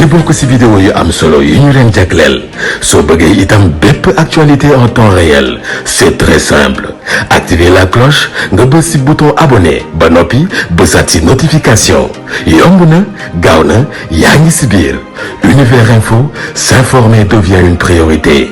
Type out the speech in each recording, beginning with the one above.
ngir bokk ci vidéo yu am solo yu ñu leen jagleel soo bëggee itam bépp actualité en temps réel c'est très simple activer la cloche nga bës ci bouton abonné ba noppi bësaat ci notification yomb na gaaw na yaa ngi ci biir Univers Info, s'informer devient une priorité.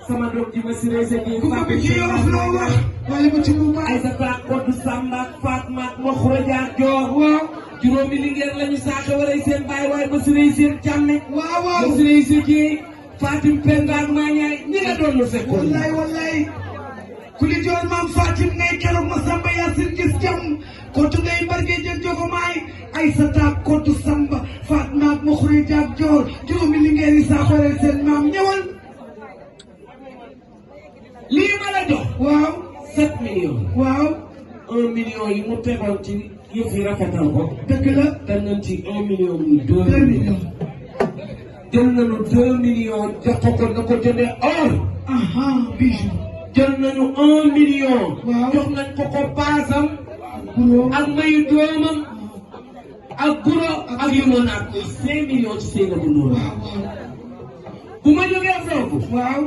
sama doom ji ma siré sa gi Fatou ci yof lo wax wala mu ci mu ba ay sa ta ko du Samba Fatma mo xuraja joor waaw juróomi lingeer lañu saaka waray seen baay waay ba siré seen càmme waaw waaw ba siré sa gi Fatim Penga ma ñaay ñi nga doon lu fekk wallahi wallahi ku li joor maam Fatim ngay keroog ma Samba Yaasin gis jàmm ko tu ngay barge jël jogo maay ay sa ta ko du Samba Fatma mo xuraja joor juróomi lingeer yi saaka waray seen maam ñëwal lii ma la jox waaw 7 millions waaw 1 million yi mu tegoon ci yëf yi rafetal ko dëgg la te nañ ci 1 million muy 2 millions jël nañu 2 millions jox ko na ko jëndee or bijou jël nañu 1 million jox nañ ko paasam ak mayu doomam ak guro ak yu noonu ak 5 millions ci seen bu noonu bu ma jógee foofu waaw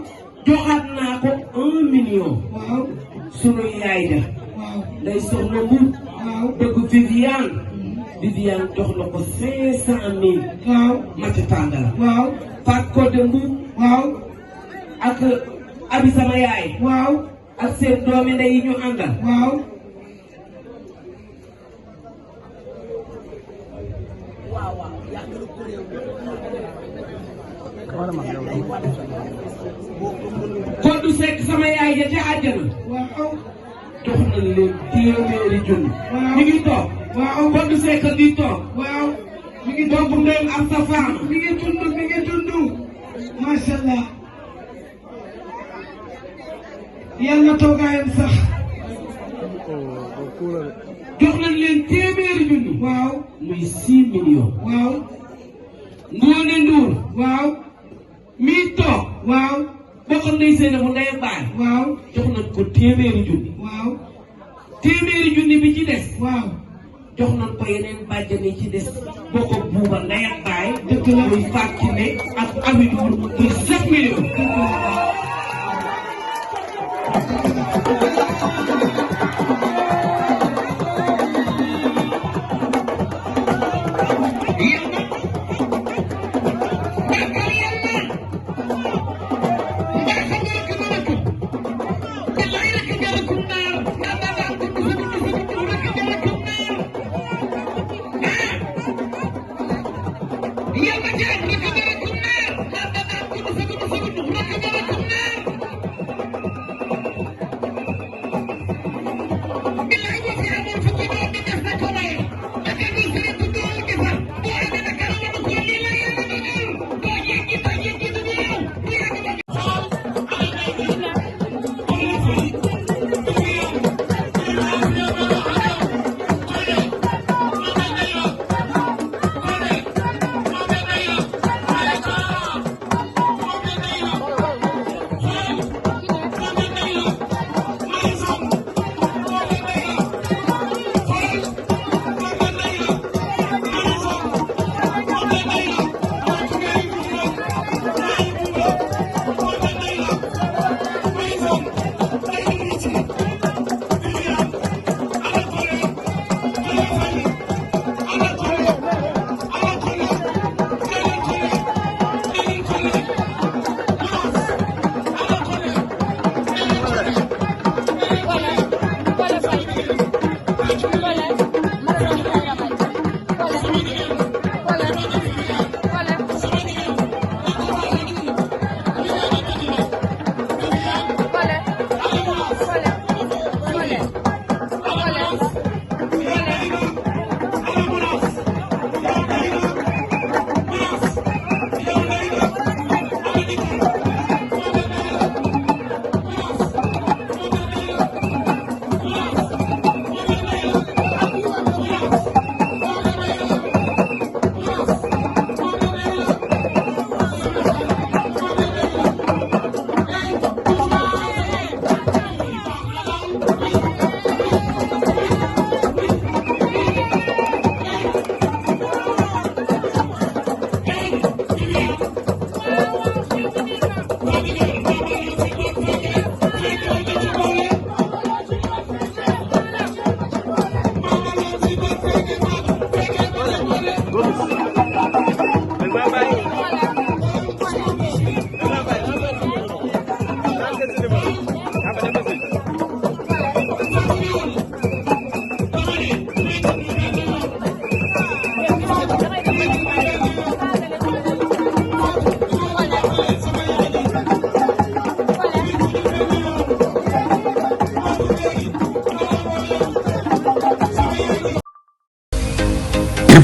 joxaat naa ko 1 million. waaw sunu yaay da. waaw day soxla mu. waaw bëgg Viviane. Viviane jox na ko 500.000. waaw Mati Tangara. waaw Fatou Codé Mbour. waaw ak Abi sama yaay. waaw ak seen doomi ndey yi ñu àndal. waaw. Koddu Seck sama yaay ja ca àjjana. waaw. jox nañ leen téeméeri junni. waaw mi ngi toog. waaw Koddu Seck di toog. waaw mi ngi toog bu ndeyam ak sa faama. mi ngi dund. macha allah. yàlla toogaayam sax. jox nañ leen téeméeri junni. waaw muy 6 millions. waaw. Ngoone Ndour. waaw. mi toog. waaw. bokk ndey seen bu ndey baay. waaw jox nañ ko téeméeri junni. waaw téeméeri junni bi ci des. waaw jox nañ ko yeneen bàjjan yi ci des bokk ak buuba ndey ak baay. dëgg la muy fàcc ne ak Amidou muy 7 millions.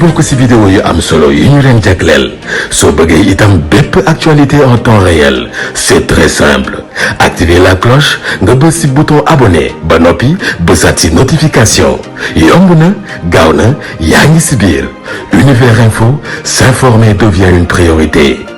bokk ci vidéo yu am solo yu ñu leen jagleel soo bëggee itam bépp actualité en temps réel c'est très simple activer la cloche nga bës ci bouton abonné ba noppi bësaat ci notification yomb na gaaw na yaa ngi ci biir Univers Info, s'informer devient une priorité.